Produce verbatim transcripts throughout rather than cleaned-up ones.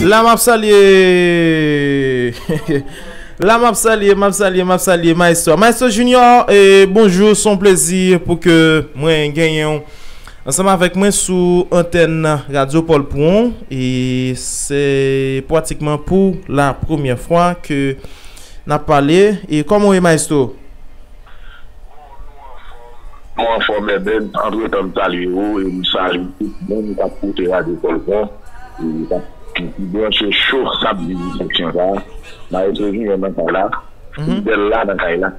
La m ap salye La m ap salye, m ap salye, m ap salye Maestro. Maestro Junior, e, bonjou, se yon plezi pou ke mwen genyen w ansanm avèk mwen sou antèn Radyo Pòl Pwon. E se pratikman pou la premyè fwa ke n ap pale. E kòman w ye, Maestro? Mwen anfòm, Eben. Antretan, m salye w e m salye tout moun k ap koute Radyo Pòl Pwon. E k ap ki, ki branche cho sab di seksyon sa a. Maestro Junior nan kay la. Fidèl la nan kay la.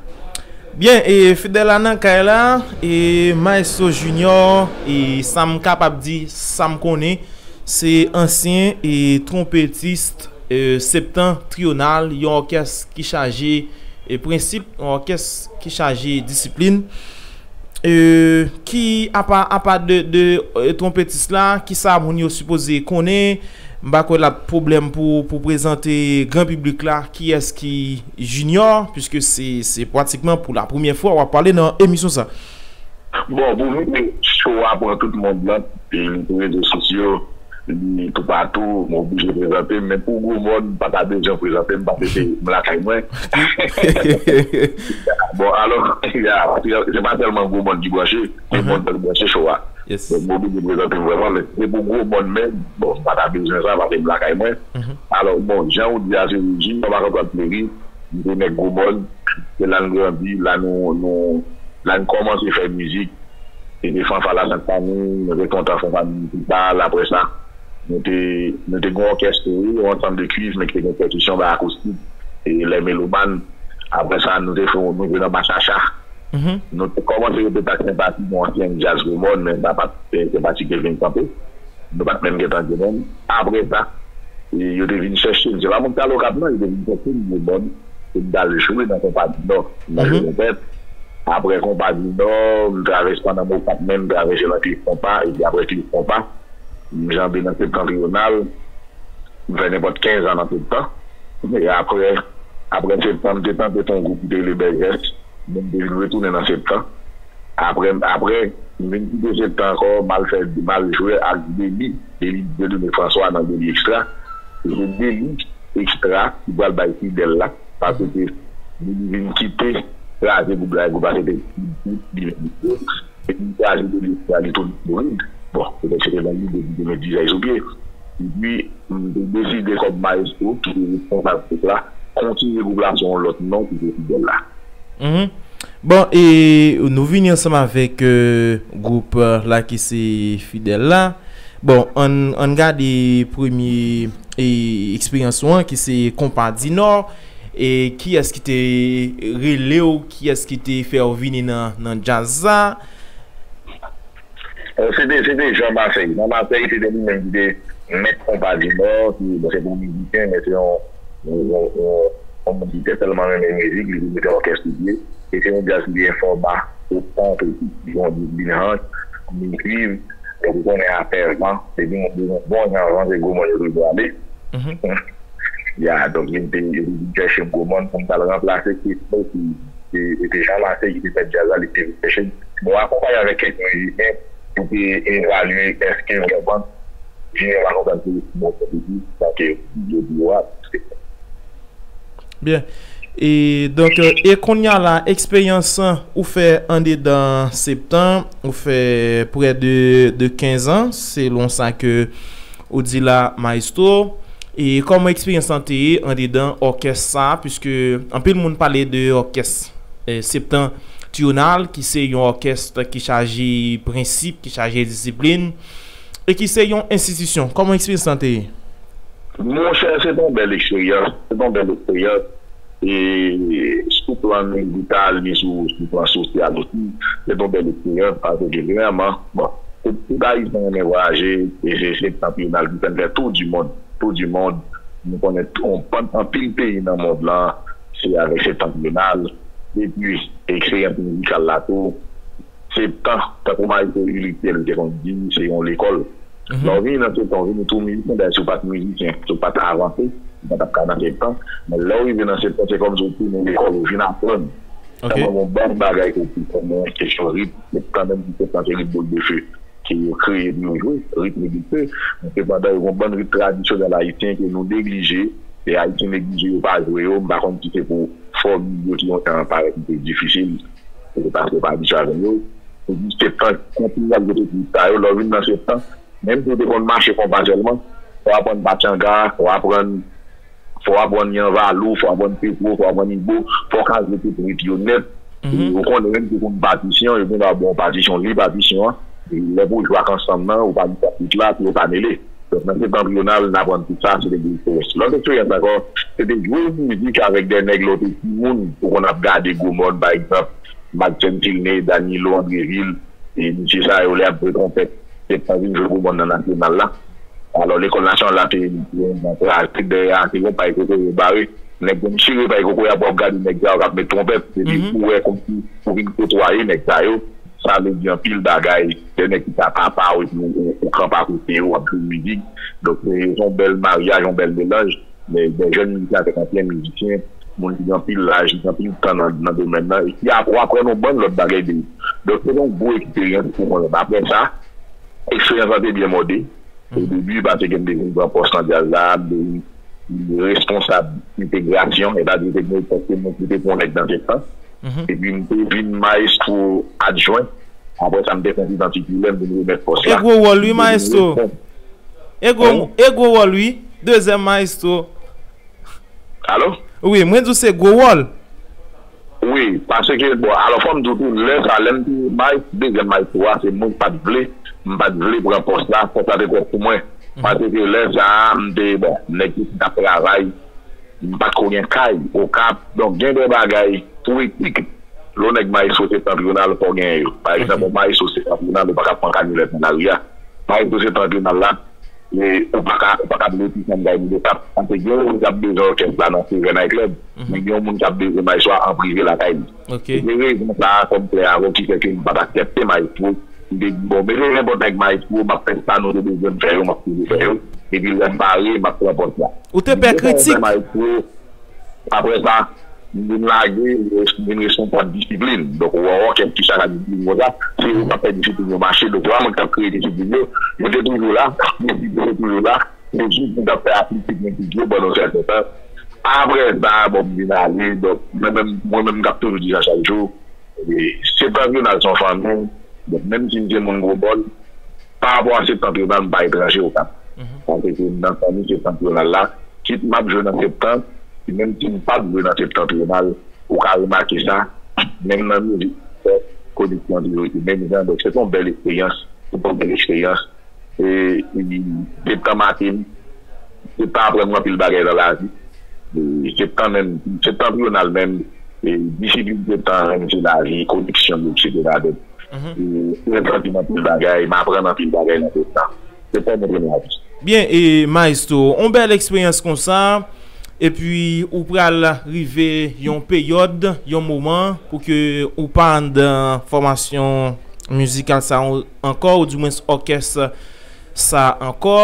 Byen, e Fidèl la nan kay la, e Maestro Junior, e sa m kapab di, sa m konnen, se ansyen e twonpetis e Septantrional, yon òkès ki chaje e prensip, yon òkès ki chaje disiplin. E, ki, apa, apa de, de e, twonpetis la, ki sa moun yo sipoze konnen? M pa kwè l ap pwoblèm pou, pou prezante gran piblik la kiyès ki Junior, piske se, se pratikman pou la premyè fwa w ap pale nan emisyon sa. Bon, pou vini cho a pran tout mond lan, e li sou rezo sosyo, li toupatou, m oblije prezante m, men pou gwo mòn, m pa ta bezwen prezante m, paske se m lakay mwen. Bon, alò, ya, se pa sèlman gwo mòn ki branche, gwo mòn ki branche cho a. Donk, m oblije prezante m vrèman, men se pou gwo mòn menm, bon, m pa ta bezwen sa, paske m lakay mwen. Alò, bon, jan ou di a, se Junior Marc Antoine Fleury, m se nèg gwo mòn, se la n grandi, la nou, nou, la n kòmanse fè mizik, se te fanfa Lasent Fami, nou te kontan fanfa minisipal, apre sa, nou te, nou te gen yon òkès tou, wi, yon ansanm de kuiv, men ki te gen pèkisyon, bay akoustik, e lè melomàn, apre sa, nou te fè, nou jwe nan bachacha. Nou te kòmanse repete ak Senpati, yon ansyen djaz gwo mòn, men sa pa t, Senpati te vin kanpe. Nou pa t menm gentan gen menm. Apre sa, e, yo te vin chèche m. Se pa moun Kale Okap non, yo te vin chèche m, yo ban m, pou m t al jwe nan Konpa di Nò. M al jwe konpèt. Apre Konpa di Nò, m travèse pandan m Okap menm, m travèse nan Klik Konpa, epi apre Klik Konpa, m janbe nan Septantriyonal, m fè nenpòt kenz an nan Septan. E apre, apre Septan, m te tante fè yon gwoup ki te rele Bèl Jès, men m te vin retounen nan Septan. Apre, apre, m vin kite Septan ankò, m al fè, m al jwe ak Deli, Deli Dieudonné François nan Deli Extra. E se Deli Extra ki pral bay Fidèl la, paske Deli vin kite kraze gwoup la, e gwoup la se te Fidèl, Deli Extra. Epi li kraze Deli Extra, li tounen Florid. Bon, petèt se te nan lide pou te met vizaj sou pye. Epi, m te deside kòm mayestwo ki te responsab gwoup la, kontinye gwoup la sou yon lòt non ki te Fidèl la. Bon, e nou vini ansanm avèk e, gwoup e, la ki se Fidèl la. Bon, ann, ann gade premye e, eksperyans ou an ki se Konpa di Nò. E kiyès ki te rele w, kiyès ki te fè w vini nan, nan djaz sa? Se te, se te Jan Masèy. Jan Masèy, se te li menm ki te mèt Konpa di Nò, ki, bon, se te yon mizisyen, men se yon, yon, yon, yon, yon moun ki te tèlman renmen mizik, li te mete òkès sou pye. E se yon djaz ki gen fòma, otan, yon disiplin hanch, yon kuiv, donk ou konnen afè van, depi yon bon jan van, se gwo mòn yo toujou ale. Ya, donk, li te, li te vin chèche m gwo mòn pou m t al ranplase Kesnel ki te, se te Jan Masèy ki te fè djaz la, li te vin chèche m. Bon, akonpaye avèk kèk mizisyen pou te evalye èske vrèman Junior Marc Antoine Fleury se bon pwodui, sa ke yo di yo a. Byen. E donk, e kounye a la, eksperyans ou fè andedan Septan, ou fè prè de, de kenz an, selon sa ke ou di la, Maestro. E kòman eksperyans lan te ye andedan òkès sa a, piske anpil moun pale de òkès e, Septantriyonal, ki se yon òkès ki chaje prensip, ki chaje disiplin, e ki se yon enstitisyon. Kòman eksperyans lan te ye? Monchè, se t on bèl eksperyans. Se t on bèl eksperyans. E sou plan mizital, ni sou, sou plan sosyal osi, se t on bèl eksperyans paske vrèman, bon, tout, tout Ayisyen renmen vwayaje, e se, se Septantriyonal ki fè n fè tour du monde, tour du monde. Nou konnen on, anpil peyi nan mond lan, se avèk Septantriyonal. Epi, eksperyans mizikal la tou, Septan, tankou Maestro Uli Pierre te konn di, se yon lekòl. Lè w vini nan Septan, w vini tou mizisyen, dayè si w pa t mizisyen, si w pa t avanse, ou pa t ap ka nan Septan. Men lè w rive nan Septan, se kòmsi w tounen lekòl, ou vin aprann. Tankou yon bann bagay ke w pi konnen, kesyon ritm, Septan, menm si Septan se ritm boul de fe. ke yo kreye pou yo jwe, ritm e gite. Men sepandan, yo gen yon bann ritm tradisyonèl ayisyen ke nou neglije, e Ayisyen neglije yo pa jwe yo, m pa konn si se pou fòm yo ki yon jan parèt li te difisil, e paske yo pa abitye avè yo. Epi septan kontinye ap jwe teknik sa yo, lè w vin nan septan, menm si w te konn mache konpa sèlman, fò w aprann pachanga, fò w aprann fò w aprann Yanvalou, fò w aprann Petwo, fò w aprann Igbo, fò w ka jwe tout rit yo nèt. E ou konnen menm si w konn patisyon, yo gen dwa ba w patisyon, li patisyon an. E lè pou w jwe ak ansanm nan, ou pa gen rit la, pou yo pa mele. Donk, nan septantriyonal, n aprann tout sa, se te gwo eksperyans. Lòt eksperyans ankò, se te jwe mizik avèk de nèg lè w te timoun, ou konn ap gade Gwo Mòn, pa egzanp, Madsen Tilney, Danilo Andreville, e misye sa yo, lè y ap jwe twonpèt, septan vin jwe Gwo Mòn nan nasyonal la. Alò, lekòl nasyonal la te, te antrave dèyè a, te yon pay kokoye bare. Nèg konn chire pay kokoye a pou ap gade nèg sa yo k ap met twonpèt. Epi ou wè kòmsi ou vin kotwaye nèg sa yo. Sa vle di anpil bagay. Se nèg ki ka papa w epi ou, ou, ou kanpe akote yo, w ap jwe mizik. Donk, se yon bèl maryaj, yon bèl melanj. Men, de jèn mizisyen avèk ansyen mizisyen, moun ki gen anpil laj, ki gen anpil tan nan, nan domèn nan, e ki ap, ou aprann yon bann lòt bagay de yo. Donk, se te yon gwo eksperyans pou mwen menm. Apre sa, eksperyans lan te byen mòde. O debi, paske m te vin pran pòs nan djaz la, m te vin responsab entegrasyon, sètadi te gen pòs ke mwen okipe pou yon nèg nan septan. Epi m te vin mayestwo adjwen. Apre sa, m te fè yon ti tan titulè, m vin remèt pòs la. E gwo wòl, wi, mayestwo. E gwo, e gwo wòl, wi. Dezyèm mayestwo. Alo? Wi, mwen di w se gwo wòl. Wi, paske, bon, alò, fò m di w tou, lè sa, lè m te may-, dezyèm mayestwo a, se mwen ki pa t vle, m pa t vle pran pòs la, pòs la te twòp pou mwen. Paske lè sa a, m te, bon, nèg ki t ap travay, m pa t ko gen kay, Okap, donk, gen de bagay, pou etik, lè w nèg mayestwo septantriyonal, fò w genyen yo. Pa egzanp, yon mayestwo septantriyonal, ou pa ka pran kamyonèt nan lari a. Mayestwo septantriyonal la, e ou pa ka, ou pa ka vle ti sann kay moun yo tap. Paske gen yon moun k ap bezwen òkès la nan Seven Night Club, men gen yon moun k ap bezwen mayestwo a an prive lakay li. Se rezon sa a, fò m klè avè w, ki fè ke m pa t aksepte mayestwo. M te di, bon, mete nenpòt nèg mayestwo, m ap fè sa nou te bezwen m fè yo, m ap toujou fè yo. Epi lè m pare, m ap pran pòs la. Ou te pè kritik? Mayestwo, apre sa, m vin lage, m vin responsab disiplin. Donk, ou wè, òkès ki chak a disiplin konsa, se yo k ap fè disiplin yo mache. Donk, se pa mwen k t ap kreye disiplin yo. Yo te toujou la, yo te toujou la. Se jis m t ap fè aplike prentik yo pandan yon sèten tan. Apre sa, bon, m vin ale. Donk, mwen menm, mwen menm, m t ap toujou di sa chak jou. E, septantriyonal se yon fanmi. Donk, menm si m se moun Gwo Mòn, pa rapò a septantriyonal, m pa etranje Okap. Paske se nan fanmi septantriyonal la, kit m ap jwe nan septan, menm si m p ap jwe nan septantriyonal, ou ka remake sa, menm nan mizik, koneksyon an toujou rete menm jan. Donk, se te yon bèl eksperyans, se te yon bèl eksperyans. E, e, septan make m, septan aprann mwen anpil bagay nan lavi. E, septan menm, septantriyonal menm, e, disiplin septan menm se lavi, koneksyon yo, etsetera. Donk, e, mwen santi m anpil bagay, m aprann anpil bagay nan septan. Septan montre m lavi. Byen, e, Maestro, yon bèl eksperyans konsa, epi ou pral rive yon peryòd, yon moman, pou ke ou pa anndan fòmasyon mizikal sa ankò, ou dimwens òkès sa ankò.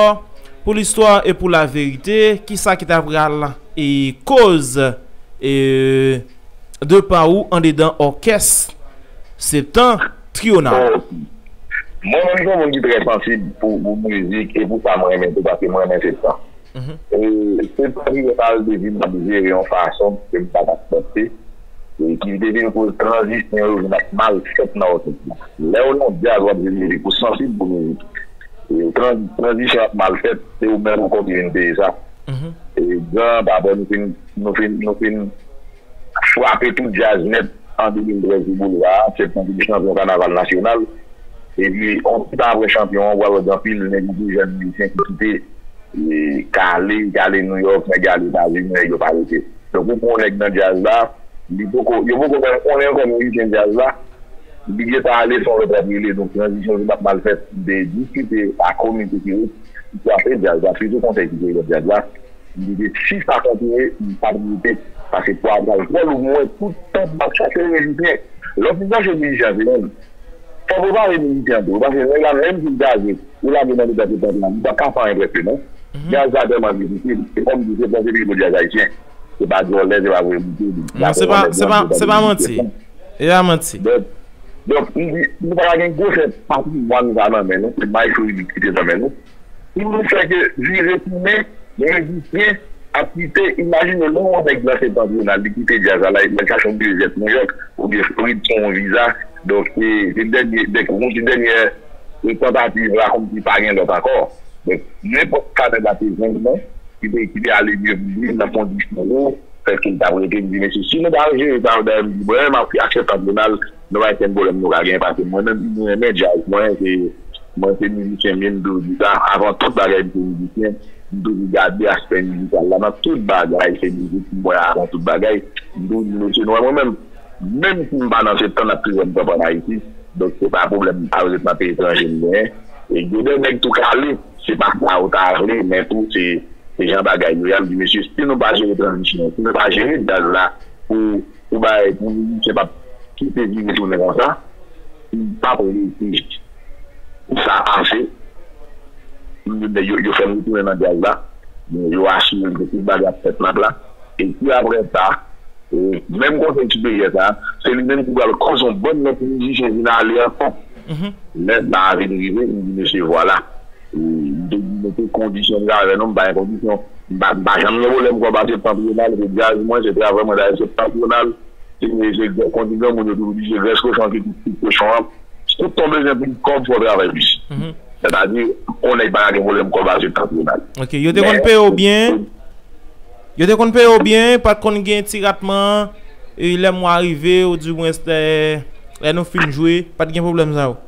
Pou listwa e pou laverite, kisa ki ta pral e koz e de pa ou andedan òkès Septantriyonal? Mwen menm, se yon moun ki trè sansib pou, pou mizik e pou sa mwen renmen tou, paske mwen renmen septan. E septan ki yo pral te vin ap jere yon fason ke m pa t aksepte, e ki te vin koz tranzisyon yo vin ap mal fèt nan òkès la. Lè w nan djaz, w ap jwe mizik, ou sansib pou mizik. E tran-, tranzisyon ap mal fèt, se ou menm ankò ki vin peye sa. E gran, pa bon, nou fin, nou fin, nou fin frape tout djaz nèt an de mil trèz sou boulva a, septan te chanpyon kanaval nasyonal. Epi, yon ti tan apre chanpyon an, w al wè gen anpil nèg, anpil jèn mizisyen ki kite, e, k ale, k ale Nouyòk, nèg yo ale Etazini, nèg yo pa rete. Donk, ou pran yon nèg nan djaz la, li poko, yo poko menm konnen ankò mizisyen djaz la, li gentan ale, se yon lòt w ap rele. Donk, tranzisyon vin ap mal fèt. M te diskite ak komite ki ret, ki frape djaz la, sitou konsèy ki te ret djaz la. M di, si sa kontinye, m p ap rete. Paske pwa a pral twò lou pou mwen, tout tan m ap chache mizisyen. Lè w fin chache mizisyen, se menm. Fò w prepare mizisyen an tou. Paske nèg la, menm si l gaze, ou lage nan leta septan la, li pa ka fè anyen prèske, non. Djaz la tèlman difisil, e kòm di, se bon, se pi gwo djaz ayisyen. Se pa djòlè, se pa voye moute. Non, se pa, se pa, se pa manti. E pa manti. Donk, Donk, m di, nou pa ka gen gwosè patrimwàn sa nan men nou, se Maestro Willy ki kite nan men nou. Pou nou fè ke vire tounen, mizisyen ap kite, imajine lè yon nèg nan septantrional, li kite djaz la, l al chache yon bizèt Nouyòk, oubyen Florid, pran yon viza. Donk, se, se dènye, dèk, yon ti dènyè, e, tantativ la, kòmsi pa gen lòt ankò. Donk, nenpòt sa nèg la te jwenn nan, ki te, ki te ale byen pou li nan kondisyon yo, fè ke l t ap rete, m di, mesye, si nou pa jere sa, dayè, m di, mwen menm ak, ak septantrional, nou pa gen pwoblèm nou ka gen, paske mwen menm, m renmen djaz, mwen, se, mwen se mizisyen, m ye, m toujou di sa, avan tout bagay, m se mizisyen, m toujou gade aspè mizikal la, nan tout bagay, se mizik, mwen, avan tout bagay, m toujou di, mesye, nou wè mwen menm, menm si m pa nan septan, n ap toujou wè m kanpe ann Ayiti, donk, se pa pwoblèm, pa ret nan peyi etranje m genyen, e gen de nèg tou k ale, se pa sa yo ta vle, men tou, se, se jan bagay yo ye a, m di, mesye, si nou pa jere tranzisyon, si nou pa jere djaz la, pou, pou bagay, pou mizisyen pa kite vire tounen konsa, m p ap rete. Sa pase, yo, yo fè m retounen nan djaz la, yo asire m ke tout bagay ap fèt nan pla, epi apre sa, e, menm konsèy siperyè sa, se li menm ki pral koz yon bann lòt mizisyen vin ale ankò. Lè sa a vin rive, m di, mesye, vwala. E, m te di, mete kondisyon m ka avè nou, m pa gen kondisyon. M pa, m pa janm gen pwoblèm kòb a septantriyonal, se djaz mwen, se travay mwen, dayè septantriyonal, se, se, kon di granmoun yo toujou di, se grès kochon ki tout kochon an. Tout sa w bezwen pou kòb, fò w travay plis. Sètadi, yon nèg pa ka gen pwoblèm kòb a septantriyonal. Ok, yo te konn peye w byen, yo te konn peye w byen, pa t konn gen ti ratman, e lè mwa rive, oudimwens lè, lè nou fin jwe, pa t gen pwoblèm sa yo.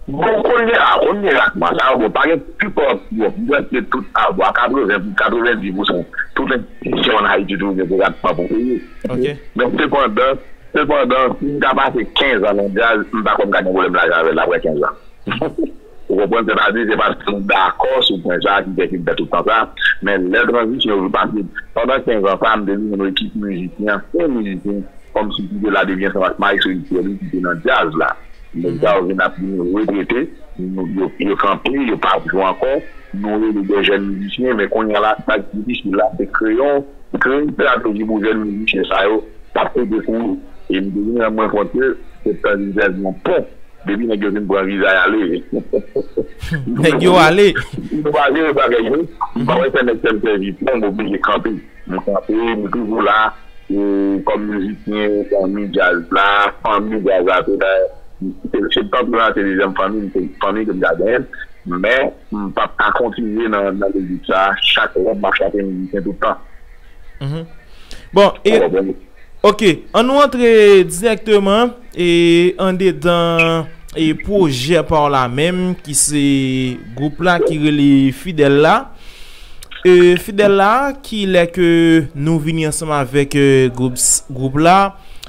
Bon, kounye a, konn gen ratman sa yo, bon, pa gen pipò, bon, prèske tout, a, bon, a katreven pou katrevendis pousan, tout enstitisyon ann Ayiti toujou gen ratman pou peye. Ok. Men sepandan, sepandan, si m ta pase kenz an nan djaz, m pa kwè m ka gen pwoblèm lajan avè l apre kenz an. Ou konprann? Sètadi, se paske nou dakò sou pwen sa a ki fè ke m fè tout tan sa. Men lè tranzisyon yo pase, pandan kenz an sa, m te vin yon ekip mizisyen, anpil mizisyen, kòmsi ki te la depi ansanm ak Maestro Etienne ki te nan djaz la. Nèg sa yo vin ap vin retrete, yo, yo kanpe, yo pa jwe ankò. Nou rele de jèn mizisyen, men kounye a la, sa k difisil la, se kreye yon, kreye yon estrateji pou jèn mizisyen sa yo, pa kote pou yo. E m te vin rann mwen kont ke se tan vizaj yon pon. Depi nèg yo fin pran viza y ale. Nèg yo ale. Nou pa jere bagay yo. M pa wè fè nèg fè m sèvi pon, m oblije kanpe. M kanpe, m toujou la. E kòm mizisyen, fanmi djaz la, fanmi djaz la, tou la. Se, se tankou la, se dezyèm fanmi, se fanmi ke m ta genyen. Men, m p ap ka kontinye nan, nan loujik sa a. Chak lè, m ap chache mizisyen tout tan. Bon, e, ok, ann nou antre dirèkteman e andedan e pwojè pa w la menm, ki se gwoup la ki rele Fidèl la. E Fidèl la, ki lè ke nou vini ansanm avèk e gwoup, gwoup la,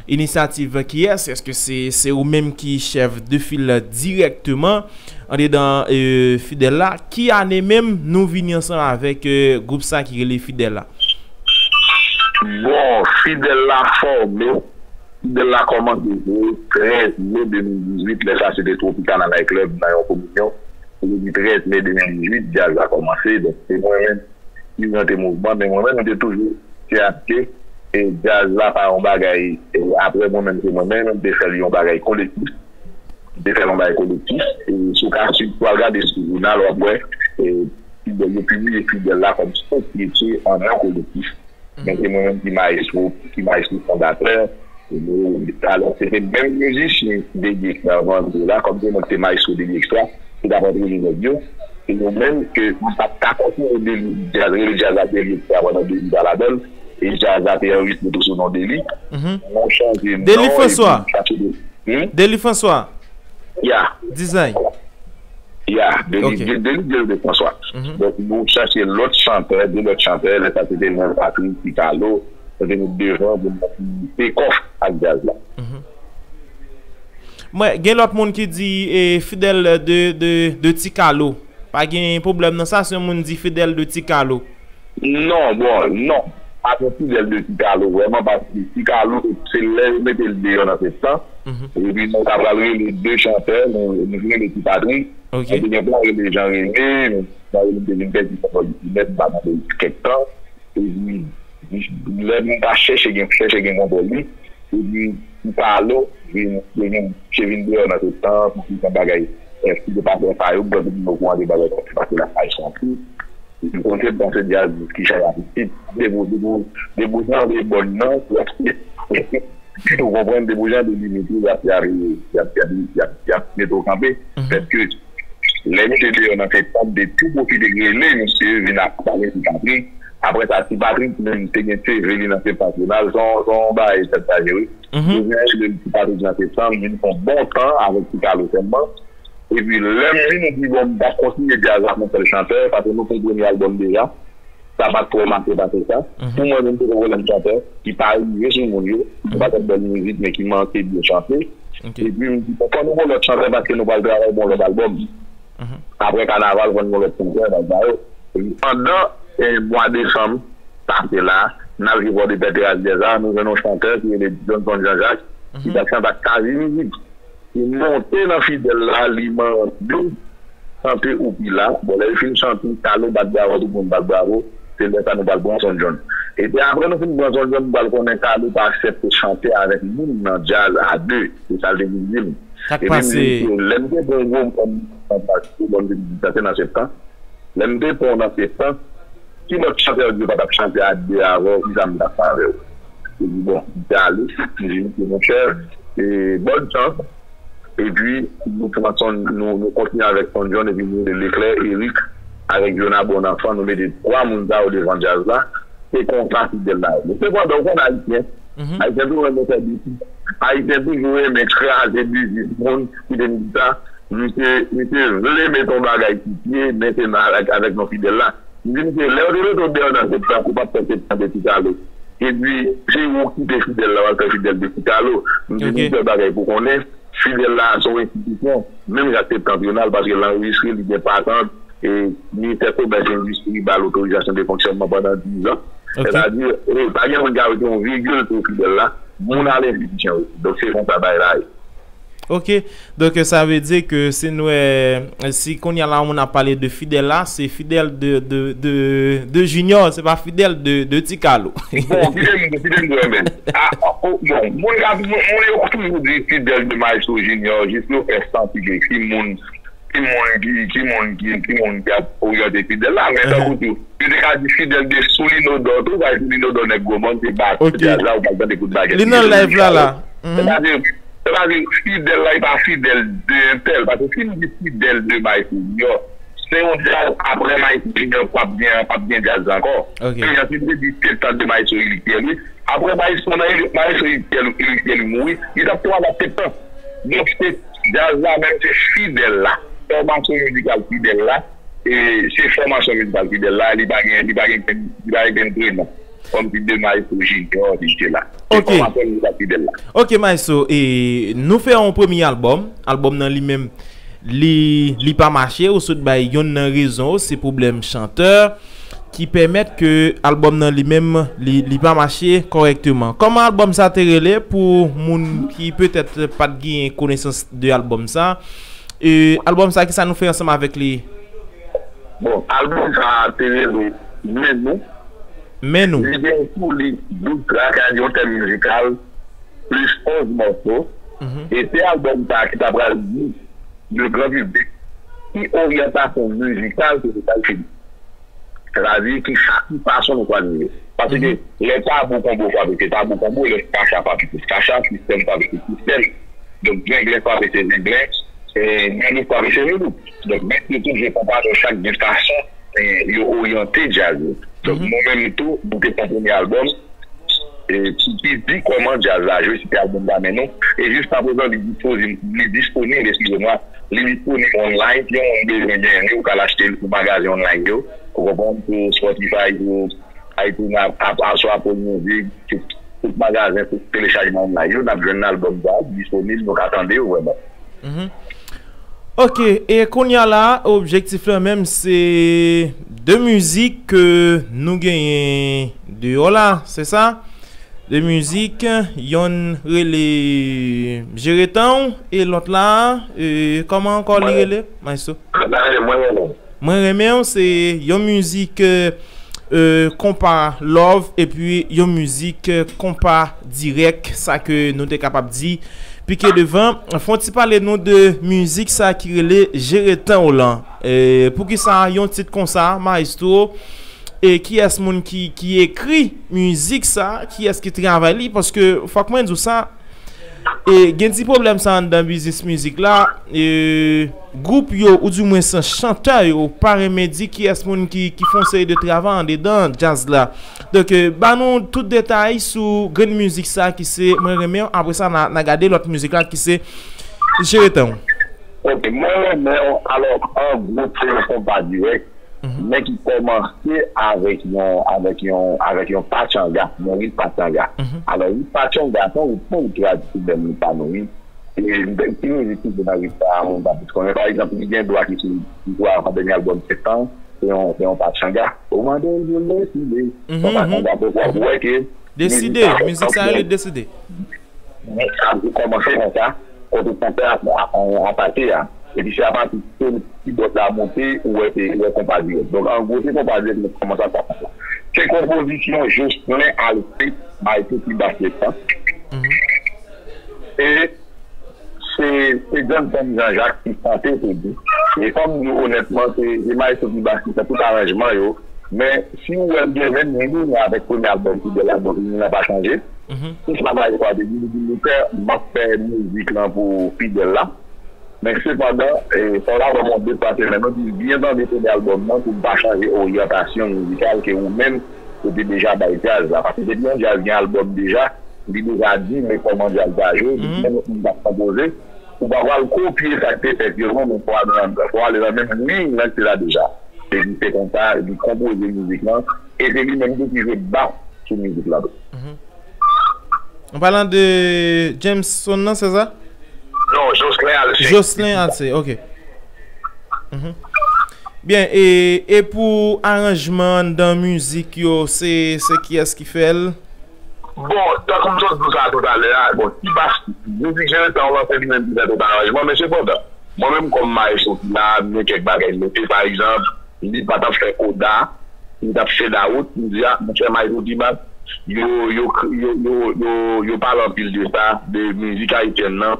inisyativ kiyès? Èske se, se ou menm ki chèf de fil dirèkteman andedan e Fidèl la? Ki ane menm nou vini ansanm avèk e gwoup sa ki rele Fidèl la? Bon, Fidèl la fòme, Fidèl la kòmanse jwe trèz me de mil dizuit, lè sa se te Tropicana Night Club nan yon kominyon. Se depi trèz me de mil dizuit, djaz la kòmanse, donk se mwen menm ki rante mouvman, men mwen menm, mwen te toujou teyatike, e djaz la pa yon bagay, e apre mwen menm, se mwen menm, m te fè l yon bagay kolektif. M te fè l yon bagay kolektif. E si w ka swiv, pou al gade sou jounal, w ap wè, e, Fidèl, yo pibliye Fidèl la kòm sosyete an non kolektif. Men se mwen menm ki mayestwo, ki mayestwo fondatè. E nou, alò, se te menm mizisyen Deli Extra Vandre la, kòm se mwen ki te mayestwo Deli Extra, ki t ap antrene nèg yo. E nou menm, ke nou pa t ka kontinye Deli, djaz, rele djaz la Deli Extra pandan Deli pa ladan l, e djaz la te anrejistre tou sou non Deli. Nou chanje non, epi nou chache de Hmm? Deli François. Ya. Dizay. Ya, Deli, Ok. De- Deli, Deli de François. Donk, nou chache lòt chantè, de lòt chantè, lè sa se te mwen, Patrick, Ti Kalo, nou te met devan pou nou te kòf ak djaz la. Mwen, gen lòt moun ki di e, Fidèl de, de, de Ti Kalo. Pa gen pwoblèm nan sa, si yon moun di Fidèl de Ti Kalo. Non, bon, non. Pa gen Fidèl de Ti Kalo vrèman, paske Ti Kalo, se lè yo mete l deyò nan septan. Epi nou ta pral rele de chantè, nou, nou rele Ti Patrik. Nou te gen plan rele Jean René, men Jean René te vin pèdi kontwòl li nèt, m pa tande l kèk tan. Epi, lè nou ta chèche gen, chèche gen kontwòl li, epi Ti Kalo vin, vin, misye vin deyò nan septan, pou ki jan bagay, èske se pa fè pa yo, pou tout moun okouran de bagay k ap pase la, ay santi. Epi konte panse djaz ki chay a pitit, depi, depi, depi w tande bòn nan, ou konprann, depi w tande limit ou, y ap, y ap, y ap, y ap, y ap, y ap mete w kanpe. Paske lè misye deyò nan septan, de tou pwofite rele misye vin ap pale Ti Patrik. Apre sa, Ti Patrik menm te gen seve li nan septan. Se yon, se yon bagay tèt chaje, wi. Mwen rele Ti Patrik nan septan, vin fè yon bon tan avèk Ti Kalo sèlman. Epi lè m vini, m di, bon, m p ap kontinye djaz la ak yon sèl chantè, paske nou fè yon premye albòm deja. Sa pa t twò mache pase sa. Pou mwen menm, se yon pwoblèm chantè ki pa rive sou moun yo. Se pa t ap bèl mizik, men ki manke byen chante. Epi m di, bon, fò nou gon lòt chantè paske nou pral travay pou yon lòt albòm. Apre kanaval, fò nou gon lòt chantè, bagay sa yo. Epi pandan, eh, mwa desanm pase la, n ap jwe Pòdepè Teras Djèz la, nou jwenn yon chantè ki rele Johnson Jean Jacques, ki t ap chante ak Kazi Mizik. Li monte nan Fidèl la, li mande chante Oupila. Bon, lè li fin chante, Kalo bat bravo, tout moun bat bravo. Se lè sa nou pral pran Son John. Epi apre nou fin pran Son John, nou pral konnen Kalo pa aksepte chante avèk moun nan djaz a de. Se sa l te vin di m. Epi m di misye, lè m te pran yon gwo moun nan djaz, bon, m te di sa, se nan septan. Lè m te pran w nan septan, ki lòt chantè yo di yo pa t ap chante a de avè w, kisa m t ap fè avè w? Li di, bon, m te ale, m di, misye, monchè, e, bòn chans. Epi, nou pran Son, nou, nou kontinye avèk Son John, epi nou rele Leclerc, Eric, avèk Jona Bonanfan, nou mete twa moun sa yo devan djaz la. Se konsa Fidèl la ye. Men sepandan, ou konn Ayisyen, Ayisyen toujou renmen fè betiz. Ayisyen toujou renmen kraze biznis moun, kite m di sa. Misye, misye vle mete yon bagay sou pye, men se nan avèk, avèk non Fidèl la. M di misye, lè yo te mete w deyò nan septan, ou p ap fè septan de Ti Kalo. Epi, se ou ki te Fidèl la, w al fè Fidèl de Ti Kalo. M di misye, bagay pou konnen, Fidèl la se yon enstitisyon, menm jan ak Septentrional, paske l anrejistre, li gen patant, e Ministè Komès e Endistri ba l otorizasyon de fonksyònman pandan diz an. Sètadi, e, pa gen moun ki ka mete yon vigil sou Fidèl la, moun a lenstitisyon yo. Donk, se konsa bagay la ye. Ok. Donk, sa vle di ke si nou wè, si kounye a la, moun ap pale de Fidèl la, se Fidèl de, de, de, de Junior, se pa Fidèl de, de Ti Kalo. Bon, kite m, kite m di w, men. A, o, bon, moun ka, moun, moun yo toujou di Fidèl de Maestro Junior, jis yo fè santi ke ki moun, ki moun ki, ki moun ki, ki moun ki ap oryante Fidèl la, men tankou tou, yo te ka di Fidèl de Soulinodò tou, paske Soulinodò nèg Gwomòn, se bat djaz la, ou pral tande kout bagèt li nan live la, la. Sètadi, sètadi, Fidèl la, e pa Fidèl de entèl, paske si m di Fidèl de Maestro Junior, se yon djaz apre Maestro Junior p ap gen, p ap gen djaz ankò. Menm jan si m te di septan de Maestro Elik Pierre Louis, apre Maestro nan Elik, Maestro Elik Pierre, Elik Pierre Louis mouri, li t ap tou al ap septan. Donk, se djaz la menm, se Fidèl la. Fòmasyon mizikal Fidèl la, e se fòmasyon mizikal Fidèl la, li pa gen, li pa gen, li pa gen prenon. Kòmsi de Maestro Junior, li te la. Se fòmasyon mizikal Fidèl la. Ok, Maestro, e nou fè yon premye albòm. Albòm nan li menm, li, li pa mache, ou sot bay yonn nan rezon, se pwoblèm chantè, ki pèmèt ke albòm nan li menm, li, li pa mache kòrèkteman. Kòman albòm sa te rele pou moun ki petèt pa t gen konesans de albòm sa? E albòm sa, kisa nou fè ansanm avèk li? Bon, albòm sa te rele Men Nou. Men Nou. Li gen sou li douz trak, yon tèm mizikal, plis onz mòso. E se albòm sa ki ta pral di le gran piblik ki oryantasyon mizikal ke nou pral fini. Sètadi ki sa, ki fason nou pral rive. Paske lè Tabou Konbo frape, se Tabou Konbo, lè Kacha frape, se Kacha, Sistèm frape, se Sistèm. Donk, Zenglen frape, se Zenglen, e, Nègou frape, se Nègou. Donk, men yo tout jwe konpa, donk chak gen fason, e, yo oryante djaz yo. Donk, nou menm tou, nou te fè yon premye albòm, e, ki, ki di kòman djaz la jwe, se te albòm sa Men Nou. E jiskaprezan, li dispoze, li disponib, eskize mwa, li disponib online. Si yon moun bezwen genyen li, ou ka al achte l sou magazen online yo. Ou konprann? Sou Spotify, sou iTunes, App, App, sou Apple Music, tout, tout magazen, tout telechajman online yo, n ap jwenn albòm sa, li disponib, nou ka tande yo vrèman. Ok, e kounye a la, objektif la menm, se de mizik ke nou genyen deyò la, se sa? De mizik, yonn rele Jere Tan w, e lòt la, e, kòman ankò li rele, Maestro? Mwen renmen w. Mwen renmen w, se yon mizik, e, euh, konpa love, epi yon mizik, euh, konpa dirèk, sa ke nou te kapab di pike devan. Fè yon ti pale nou de mizik sa ki rele Jere Tan w lan. E poukisa yon tit konsa, Maestro? E kiyès moun ki, ki ekri mizik sa? Kiyès ki travay li? Paske fòk mwen di w sa, e gen ti pwoblèm sa anndan biznis mizik la. E gwoup yo, oudimwens chantè yo, pa renmen di kiyès moun ki, ki fè yon seri de travay andedan djaz la. Donk, e, ba nou tout detay sou grenn mizik sa ki se Mwen Renmen W. Apre sa, n a, n a gade lòt mizik la ki se Jere Tan W. Ok, Mwen Renmen W, alò, an gwo, se yon konpa dirèk, men ki kòmanse avèk yon, avèk yon, avèk yon pachanga, yon rit pachanga. Alò, rit pachanga, se yon rit pou tradisyonèl nou pa nou, wi. E, ki mizik ki gen nan rit sa a, moun pa plis konnen. Pa egzanp, li gen dwa ki sou, ki sou avan dènye albòm Septan, se yon, se yon pachanga. Ou mande l pou l deside. Se yon pachanga, donk w ap wè ke Deside, mizik sa rele Deside. Sa kòmanse konsa, kote chantè a atake a. Epi se apati de kibòd la monte, ou wè se, ou wè konpa dirèk. Donk, an gwo, se konpa dirèk nou kòmanse ap fè konsa. Se konpozisyon Jocelyn Alcé, Maestro T-Bass Septan. E se, se Johnson Jean-Jacques ki chante, se li. E fò m di w onètman, se, se Maestro T-Bass ki fè tout aranjman yo. Men, si w wè l gen menm liy avèk premye albòm Fidèl la, donk liy lan pa chanje. Se sa Maestro a te di, li di, Monchè, m ap fè mizik lan pou Fidèl la. Men sepandan, e, fò w ta ban m yon de twa semèn, ou di byen tande premye albòm nan pou m pa chanje oryantasyon mizikal ke ou menm ou te deja bay djaz la. Paske depi yon djaz gen albòm deja, li deja di men kòman djaz la jwe, li di men moun k ap konpoze. Ou pa pral kopye sa k te fèt yo non, men fò w ale nan, fò w ale nan menm liy nan ki te la deja. Epi se konsa, li konpoze mizik lan, e se li menm tou ki jwe bas sou mizik lan tou. An palan de Jameson nan, se sa? Non, Jocelyn Alcé. Jocelyn Alcé, ok. Mhm. Byen, e, e pou aranjman anndan mizik yo, se, se kiyès ki fè l? Bon, tankou m sot di w sa toutalè a, bon, T-Bass, mizik Jere Tan W lan se li menm ki fè tout aranjman, men sepandan, mwen menm kòm maestro ki la, m gen kèk bagay m mete, pa egzanp, li pa t ap fè koda, li t ap fed out, m di, a, monchè, maestro T-Bass, yo, yo, yo, yo, yo, yo pale anpil de sa, de mizik ayisyèn nan,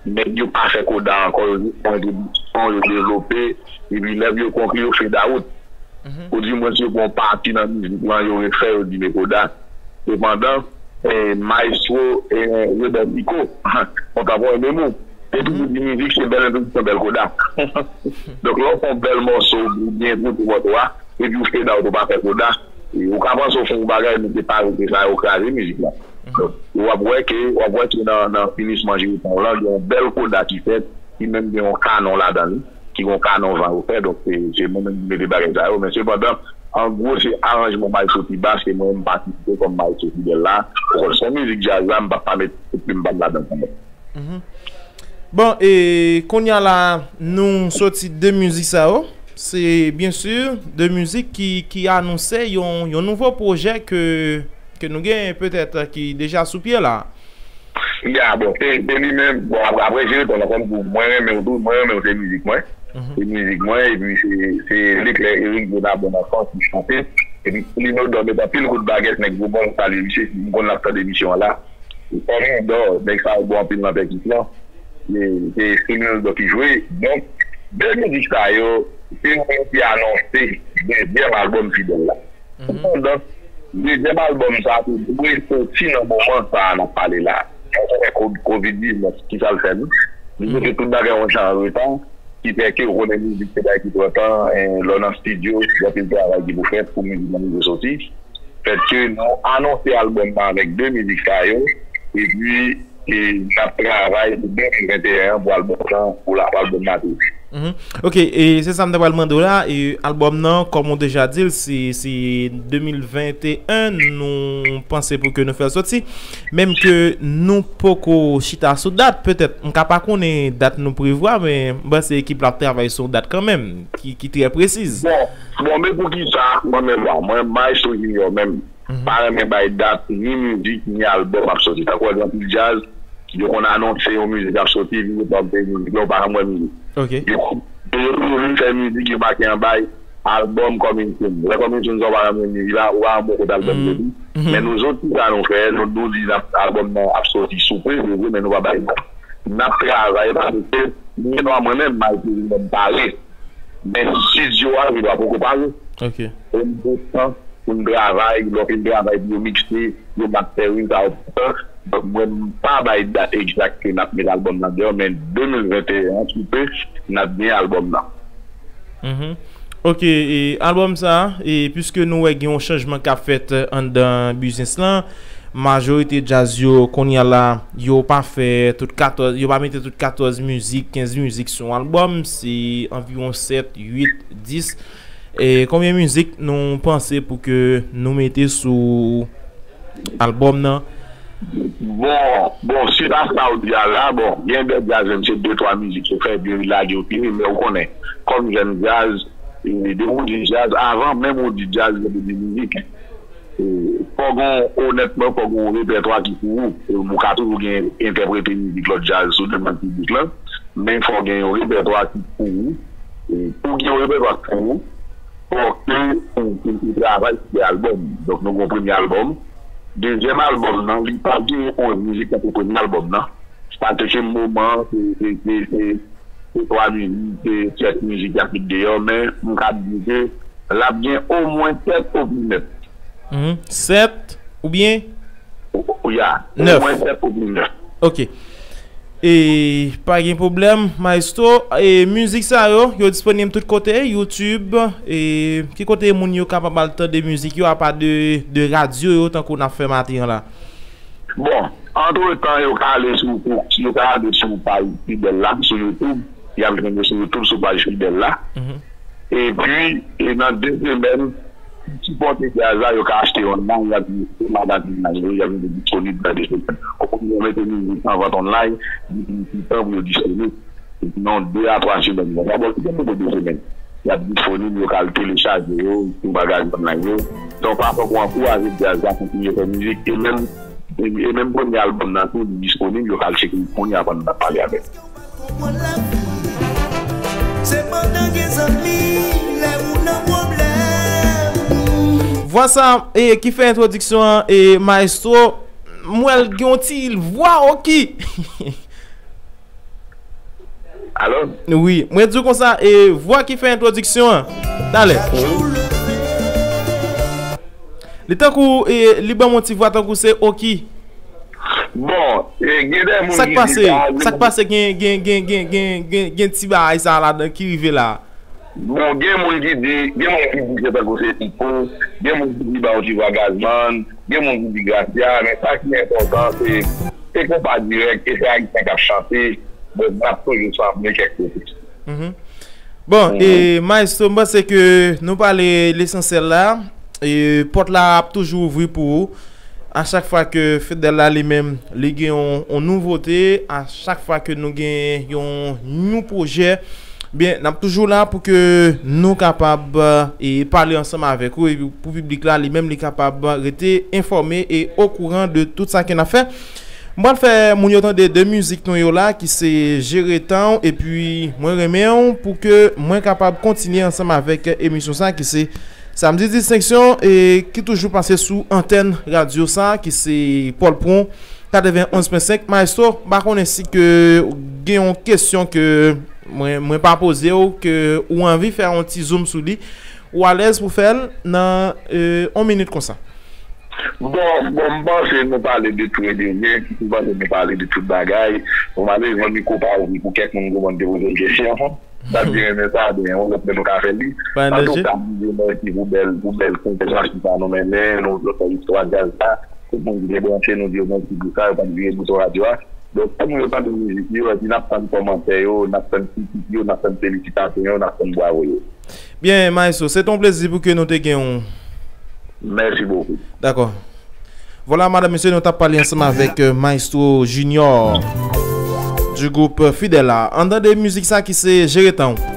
nèg yo pa fè koda ankò, yo jis fè yon entwodiksyon, yo devlope, epi lè yo konkli, yo fed out. Ou di mwen si yo pran yon pati nan mizik lan, yo refè, yo di men koda. Sepandan, eh, maestro, eh, Rebel Nico, mwen pa pran menm ou. Te toujou di mizik se bèl entwodiksyon, bèl koda. Donk, lè w fè yon bèl mòso, ou byen entwodui mòso a, epi ou fade out, ou pa fè koda, e ou ka panse w fè yon bagay, men se pa rete sa yo kraze mizik lan. Donk, w ap wè ke, w ap wè ke nan, nan finisman Jere Tan W lan, gen yon bèl koda ki fèt, ki menm gen yon kanon ladan li, ki gen yon kanon van yo fè, donk se, se mwen menm ki mete bagay sa yo, men sepandan, an gwo, se aranjman maestro T-Bass ke mwen menm m patisipe kòm maestro fidèl la, se yon mizik djaz la, m p ap pa met tout plim pa m ladan kanmenm. Bon, e kounye a la, nou soti de mizik sa yo. Se, byen si, de mizik ki, ki anonse yon, yon nouvo pwojè ke, ke nou gen petèt ki deja sou pye la. Ya, bon, se, se li menm. Bon, apre, apre Jere Tan W lan, kòm pou mwen renmen w tou, mwen renmen w se mizik mwen. Se mizik mwen, epi se, se Leclerc Eric Jonathan Enfant ki chante. Epi Lino Dò met anpil kout bagèt, nèg Gwobòl, m salye misye, m konn l ap tande emisyon an la. Fòmil Dò, nèg sa yo bon anpil nan pèkisyon. Se, se Fòmil Dò ki jwe. Donk, de mizik sa yo, se yo menm ki anonse dezyèm albòm Fidèl la. Sepandan, dezyèm albòm sa a te dwe soti nan moman sa a n ap pale la. Mwen konnen ko-, kovid diznèf, ki sa l fè nou? Li mete tout bagay yon jan an reta, ki fè ke ou konnen mizik se bagay ki pran tan, eh, lè w nan estidyo, gen anpil travay ki pou fèt pou mizik nan rive soti. Fèt ke nou anonse albòm nan avèk de mizik sa yo, epi, e, n ap travay pou de mil venteyen an pou albòm nan, pou la, pou albòm nan tou. Ok, e se sa m te pral mande w la, e albòm nan, kòm ou deja di l, se, se de mil venteyen nou panse pou ke nou fè l soti, menm ke nou poko chita sou dat, petèt, m ka pa konnen dat nou prevwa, men m panse ekip la ap travay sou yon dat kanmenm, ki, ki trè presiz. Bon, bon, men poukisa, mwen menm la, mwen, Maestro Junior menm, pa renmen bay dat, ni mizik, ni albòm ap soti. Tankou w wè gen anpil djaz, yo konn anonse yon mizik ap soti, epi yo pa vle mizik la, ou pa janm wè mizik. Yo, yo toujou vin fè mizik, yo make anba, Albòm Coming Soon. Lè Coming Soon sa, ou pa janm jwenn li, li pa, ou pa janm wè kote albòm yo di. Men nou sot, sa nou fè, nou, nou di n ap, albòm nan ap soti sou pe, se vre, men nou pa bay non. N ap travay, paske, gen dwa mwen menm, m al pou mwen pare. Men estidyo a, gen dwa poko pare. Ok. E m pran tan pou n travay, lè w fin travay pou yo mikse, yo mastering, sa yo pran tan. Donk, mwen, m pa bay dat egzak ke n ap met albòm nan deyò, men de mil venteyen an, sou pe, n ap gen albòm nan. Mhm. Ok, e, albòm sa, e, piske nou wè gen yon chanjman k ap fèt, e, anndan biznis lan, majorite djaz yo, kounye a la, yo pa fè tout katòz, yo pa mete tout katòz mizik, kenz mizik sou yon albòm, se anviwon sèt, uit, dis. E, konbyen mizik nou panse pou ke nou mete sou albòm nan? Bon, bon, si ta sa ou di a la, bon, gen de djaz menm, se de twa mizik yo fè, epi yo lage yo fini, men ou konnen, kòm jèn djaz, e, depi ou di djaz, avan menm ou di djaz, yo te di mizik. E, fò gon, onètman, fò gon repètwa ki pou ou. E, ou ka toujou gen entèprete mizik lòt djaz sou demann piblik lan, men fò gen yon repètwa ki pou ou. E, pou gen yon repètwa ki pou ou, fò ke ou, ou, ou travay sou de albòm. Donk, nou gon premye albòm. Dezyèm albòm nan, li pa gen onz mizik tankou premye albòm nan. Paske moman, se, se, se, se, se twa mizik, se sèt mizik y ap met deyò, men m ka di ke l ap gen omwen sèt ou plis nèf. Mhm. Sèt oubyen Ou, ou ya, Nèf. Omwen sèt ou plis nèf. Ok. E pa gen pwoblèm, Maestro. E mizik sa yo, yo disponib tout kote, YouTube. E ki kote moun yo kapab al tande mizik yo, apa de, de radyo yo, tankou n ap fè maten an la? Bon, antretan, yo ka ale sou, yo ka ale sou paj Fidèl la, sou YouTube. Y ap jwenn yo sou YouTube, sou paj Fidèl la. Mhm. Epi, e nan de semèn, sipòte djaz la, yo ka achte online, y ap jwenn sou magazin nan yo, y ap jwenn disponib nan de semèn. Ou konn yo mete mizik an vant online, li pran ti tan pou yo disponib. Epi nan de a twa semèn, bon, dabò, si gen pou de semèn, y ap disponib, yo ka al telechaje yo sou magazin online yo. Se yon fason pou ankouraje djaz la kontinye fè mizik, e menm, e, e menm premye albòm nan tou, li disponib, yo ka al tcheke li kounye a pandan n ap pale avè w. Se pandan gen zanmi, lè ou nan pwoblèm. Vwa sa, e, ki fè entwodiksyon an, e, Maestro, m wè l gen yon ti vwa, oki. Alò? Wi, mwen di w konsa, e, vwa ki fè entwodiksyon an. Talè. Li tankou, e, li ban m yon ti vwa tankou se oki. Bon, e, gen de moun Sa k ki pase? di sa, Sa k pase gen, gen, gen, gen, gen, gen, gen ti bagay sa ladan ki rive la? Bon, gen moun ki di, gen moun ki di se tankou se Pipo, gen moun ki di ba yon ti vwa Gazman, gen moun ki di Gracia, men sa ki enpòtan, se, se konpa dirèk, e se Ayisyen k ap chante, donk n ap toujou sanble kèk kote. Mhm. Bon, e, Maestro, m panse ke nou pale lesansyèl la. E, pòt la ap toujou ouvri pou ou. A chak fwa ke Fidèl la li menm, li gen yon, yon nouvote, a chak fwa ke nou gen yon, yon pwojè, byen, n ap toujou la pou ke nou kapab, e, pale ansanm avèk ou, epi pou piblik la, li menm, li kapab rete enfòme e okouran de tout sa ke n ap fè. M pral fè moun yo tande de mizik nou yo la, ki se Jere Tan w, epi mwen renmen w pou ke mwen kapab kontinye ansanm avèk emisyon sa, ki se Samdi Distenksyon, e ki toujou pase sou antèn radyo sa, ki se Pòlpwon katrevenn onz pwen senk. Maestro, m pa konnen si ke gen yon kesyon ke mwen, mwen pa poze w, ke ou anvi fè yon ti zoom sou li, ou alèz pou fè l nan, e, yon minit konsa. Bon, bon, m panse nou pale de tou e de byen, m panse nou pale de tout bagay. Bon, malerezman, mikwo pa ouvri pou kèk moun, pou moun te poze l kesyon. Sa te renmen sa, men yon lòt lè nou ka fè li. Pa An tou danje. Ka, m di mèsi pou bèl, pou bèl konvèsasyon sa nou mennen, nou fè istwa djaz la. Tout moun ki te branche, nou di yo mèsi pou sa, yo pa t vire bouton radyo a. Donk, fè moun yo tande mizik yo, epi n ap tann kòmantè yo, n ap tann kritik yo, n ap tann felisitasyon yo, n ap tann bwavo yo. Byen, Maestro, se te yon plezi pou ke nou te gen yon. Mèsi bokou. Dakò. Vwala, madanm, mesye, nou t ap pale ansanm avèk, euh, Maestro Junior du groupe Fidèl la. Ann tande mizik sa ki se Jere Tan w.